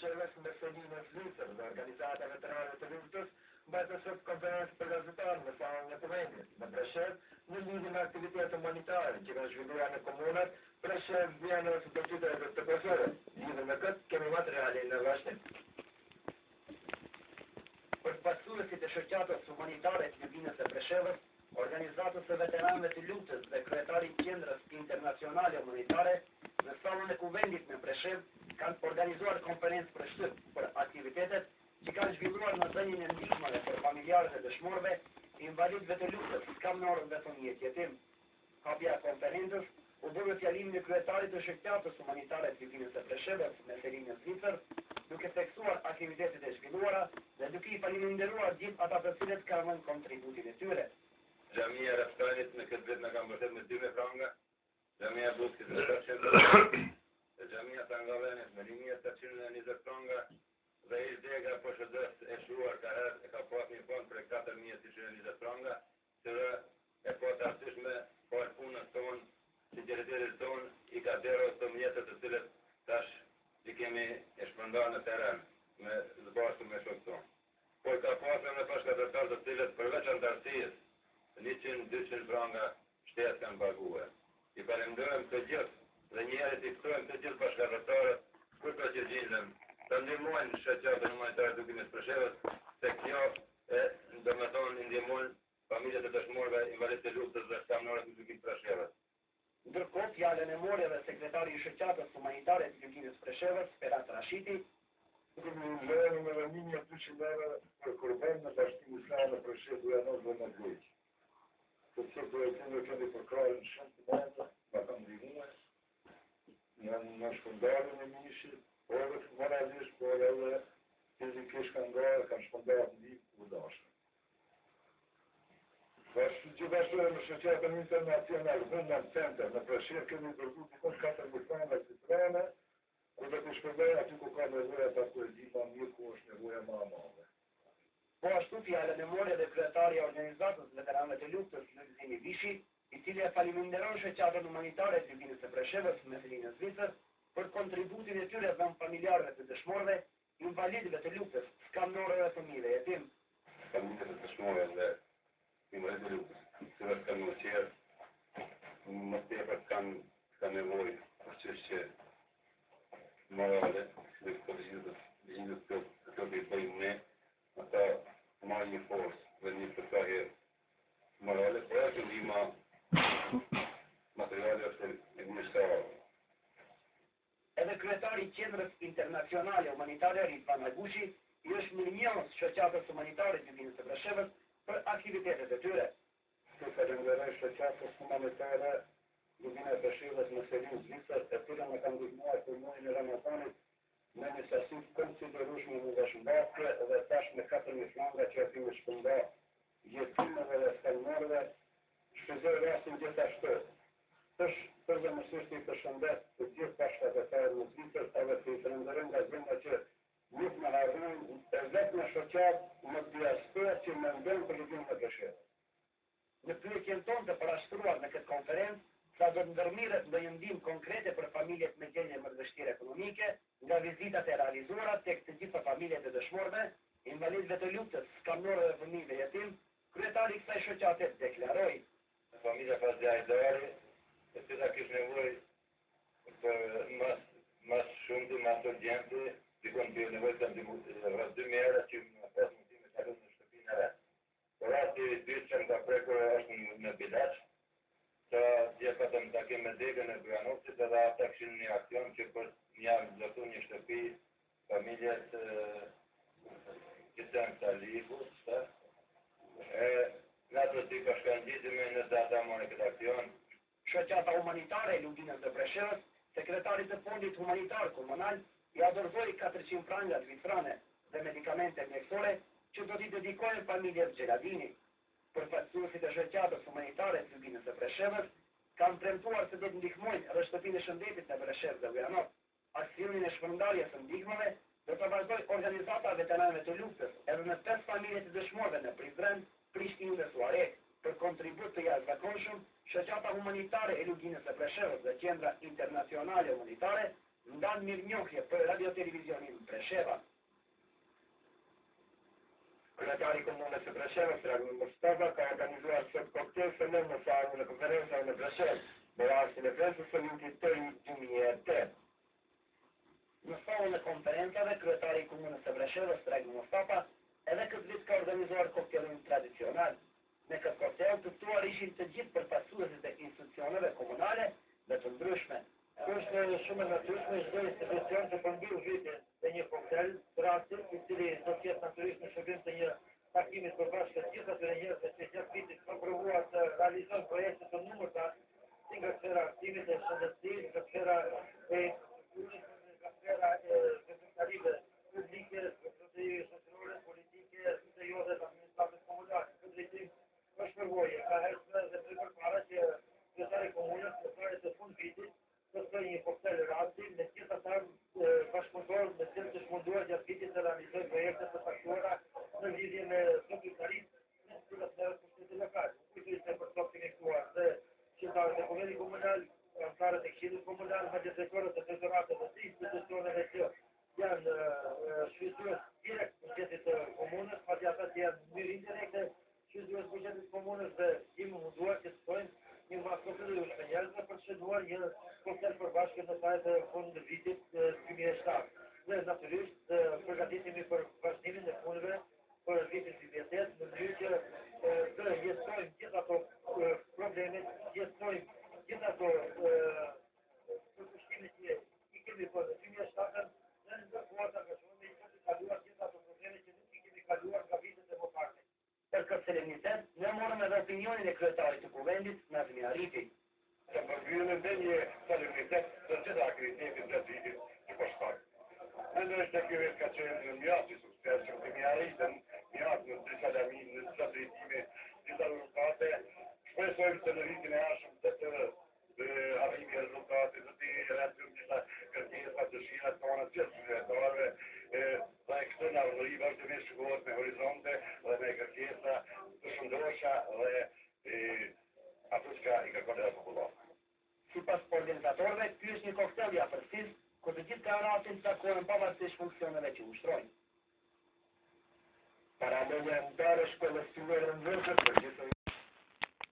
Preshevës me seli në Zvicër dhe Organizata e Veteranëve të Luftës mbajtën sot konferencë për gazetarë në sallën e Kuvendit, në Preshevë, në lidhje me aktivitetet humanitare që kanë zhvilluar në komunat Preshevë, Bujanoc dhe qytetet të Kosovës. Lidhur me këtë kemi materialin në vazhdim. Përfaqësuesit e Shoqatës Humanitare të Luginës së Preshevës, Organizatës së Veteranëve të Luftës dhe kryetari i Qendrës Internacionale Humanitare në sallën e Kuvendit në Preshevë kanë organizuar konferencë për shtyp për aktivitetet që kanë zhvilluar në dhënien e ndihmave për familjarët e dëshmorëve, invalidëve të luftës, skamnorëve dhe fëmijët jetim. Hapja e konferencës u bë me fjalimin e kryetarit të Shoqatës Humanitare të Luginës së Preshevës me seli në Zvicër, duke theksuar aktivitetet e zhvilluara dhe duke i faleminderuar gjithë ata të cilët kanë dhënë kontributin e tyre. Xhamia e Rafstajnit në këtë vit na ka mbështetur me 2000 franga, Xhamia e Buskit me 700 franga, dhe Xhamia e Tangavenit me 1820 franga dhe ish dega e PSHD-së e shuar kaherë e ka pas një fond prej 4220 franga, si dhe e pa të arsyeshme falë punës tonë, sinqeritetit tonë, i ka derdhur këto mjete të cilët tash i kemi e shpërndarë në terren me së bashku me shokët tonë. Por ka pasur edhe bashkatdhetarë të cilët përveç anëtarësisë 100-200 franga shtesë kanë pague. I falenderojmë të gjithë dhe njëherit i ftojmë të gjithë bashkatdhetarët kudo që gjinden të ndihmojnë Shoqatën Humanitare të Luginës Preshevës se kjo e domethonë i ndihmon familjet e dëshmorëve, invalidët e luftës dhe skamnorët në Luginë Preshevës. Ndërkohë, fjalën e mori edhe sekretari i Shoqatës Humanitare të Luginës Preshevës, Ferat Rashiti. Kemi lënë edhe 1200 euro për kurban në Bashkinë Islame në Preshevë, Bujanoc dhe Medvegjë. Të cilët e cilët kemi përkrahjen shumë të madhe, na kanë ndihmuar në në shpërndarjen e mishit, por edhe moralisht, por edhe fizikisht kanë ndarë, kanë shpërndarë ndihmë ku dashur. Gjithashtu edhe në shoqatën internacional Human Center në Preshevë kemi dërguar diku 4000 franga zvicerane, ku do t'i shpërndajë aty ku ka nevojë ata ku e di ma mirë ku është nevoja ma e madhe. Po ashtu fjalën e mori edhe kryetari i organizatës Veteranëve të Luftës, Lulzim Ibishi, i cili e falimenderon Shoqatën Humanitare të Luginës së Preshevës me seli në Zvicër për kontributin e tyre dhënë familjarëve të dëshmorëve, invalidëve të luftës, skamnorëve dhe fëmijëve jetim. Familjet e dëshmorëve dhe invalidët e luftës, të cilët kanë më tjerë, më tepër kanë kanë nevojë për çështje morale, si dhe këto gjithë gjithë këto këto i bëjmë ne, ata marrin një forcë dhe një përkrahje morale, por edhe ndihma materiale është e mirëseardhur. Edhe kryetari i Qendrës Internacionale Humanitare Ridvan Agushi i është mirënjohës Shoqatës Humanitare të Luginës së Preshevës për aktivitetet e tyre. Të falenderoj Shoqatës Humanitare Lugina e Preshevës me seli në Zvicër, e cila na ka ndihmuar për muajin e Ramazanit me një sasi të konsiderueshme në veshmbathje dhe tash me 4000 franga që e kemi shpërnda jetimëve dhe skamnorëve, shfrytëzoj rastin gjithashtu përzemërsisht i përshëndes të gjithë bashkatdhetarët në Zvicër edhe të i falenderoj nga zemra që nuk na harrojnë, e vetmja shoqatë në diasporë që mendon për Luginën e Preshevës. Në pyetjen tonë të parashtruar në këtë konferencë, sa do të ndërmirret ndonjë ndihmë konkrete për familjet me gjendje më të vështirë ekonomike, nga vizitat e realizuara tek të gjitha familjet e dëshmorëve, invalidëve të luftës, skamnorëve dhe fëmijëve jetim, kryetari i kësaj shoqate deklaroi. Familja Fazli Hajdari, e cila kish nevojë për mas mas shumti, mas urgjenti, dikun mbi nevojë të rreth 2000 euro që më pas mundësi me kalu në shtëpinë e vet. Por rasti i dytë që më ka prekur është në Bilaç, sa dje patëm takim me degën e Bujanocit edhe ata kishin një aksion që për m'ja ndërtu një shtëpi familjes Gjitan Salihu, sa, e në ato t'i bashkangjitemi nëse ata marrin këtë aksion. Shoqata Humanitare e Luginës së Preshevës, sekretarit të Fondit Humanitar Komunal, ia dorëzoi 400 franga zvicerane dhe medikamente mjekësore që do t'i dedikohen familjes Xheladini. Përfaqësuesit e Shoqatës Humanitare të Luginës së Preshevës kanë premtuar se do të ndihmojnë edhe Shtëpinë e Shëndetit në Preshevë dhe Bujanoc. Aksionin e shpërndarjes së ndihmave do ta vazhdojë Organizata e Veteranëve të Luftës edhe në pesë familje të dëshmorëve në Prizren, Prishtinë dhe Suharekë. Për kontribut të jashtëzakonshëm, Shoqata Humanitare e Luginës së Preshevës dhe Qendra Internacionale Humanitare ndan mirënjohje për Radiotelevizionin Presheva. Kryetari i Komunës së Preshevës, Ragmi Mustafa, ka organizuar sot koktejl solemn në sallën e konferencave në Preshevë, me rastin e festës së Vitit të Ri 2008. Në sallën e konferencave, kryetari i Komunës së Preshevës, Ragmi Mustafa, edhe këtë vit ka organizuar koktejlin tradicional. Në këtë koktejl të ftuar ishin të gjithë përfaqësuesit e institucioneve komunale dhe të ndryshme. Është shumë e natyrshme çdo institucion të përmbyll vitin me një koktejl të rastit, i cili do të jetë natyrisht në shërbim të një takimi të përbashkët të gjithë atyre njerëzve që gjatë vitit kanë provuar të realizojnë projekte të numërta, si nga sfera e arsimit e shëndetësisë, nga sfera e infrastrukturës, nga sfera e veprimtarive publike, veprimtarive shoqërore, politike, si dhe jo dhe të administratës komunale. Në këtë drejtim është përvojë e kahershme dhe të përpara që kryetari i komunës në fare të fund vitit të ftojë një koktejl rasti me gjithë ata bashkëpunëtorë me cilët është munduar gjatë vitit të realizojë projekte të caktuara në lidhje me veprimtaritë me të cilat merret pushteti lokal. Kujtoj se për sot kemi ftuar dhe këshilltarët e Kuvendit Komunal, anëtarët e Këshillit Komunal, madje drejtorët e drejtorateve të institucioneve që janë shfrytëzues direkt buxhetit të komunës, madje ata që janë në mënyrë indirekte shfrytëzues buxhetit të komunës dhe jemi munduar që të ftojmë një masë konsiderueshme njerëzve për të shënuar një koktejl përbashkët në sajë të fund vitit 2007. Dhe natyrisht të përgatitemi për vazhdimin e punëve për vitin 2008 në mënyrë që të jetësojmë gjithë ato probleme, jetësojmë gjithë ato përkushtime që i kemi bërë në 2007 dhe në ndërkohë të angazhohemi për të kaluar gjithë ato probleme që nuk i kemi kaluar nga vitet e mëparshme. Për këtë solemnitet, ne morëm edhe opinionin e kryetarit të Kuvendit, Nazmi Arifi. Të përmbyllim me një solemnitet të gjitha aktivitetit gjatë vitit që po shkon. Mendoj se ky vit ka qenë mjaft i suksesshëm, kemi arritur mjaft në disa lami, në disa drejtime, disa rezultate. Shpresojmë se në vitin e ardhshëm do të arrijmë rezultate, do të realizojmë disa kërkesa, dëshirat tona të gjithë qytetarëve, dhe kështu në ardhmëri vazhdimisht shikohet me horizonte dhe me kërkesa të shëndosha dhe ato çka i kërkon edhe popullata. Sipas organizatorëve, ky është një koktejl i afërsisë, ku të gjithë kanë rastin të takohen pavarësisht funksioneve që ushtrojnë. Paralelja e ndarë e shkollës fillore në Vërshët për gjithë.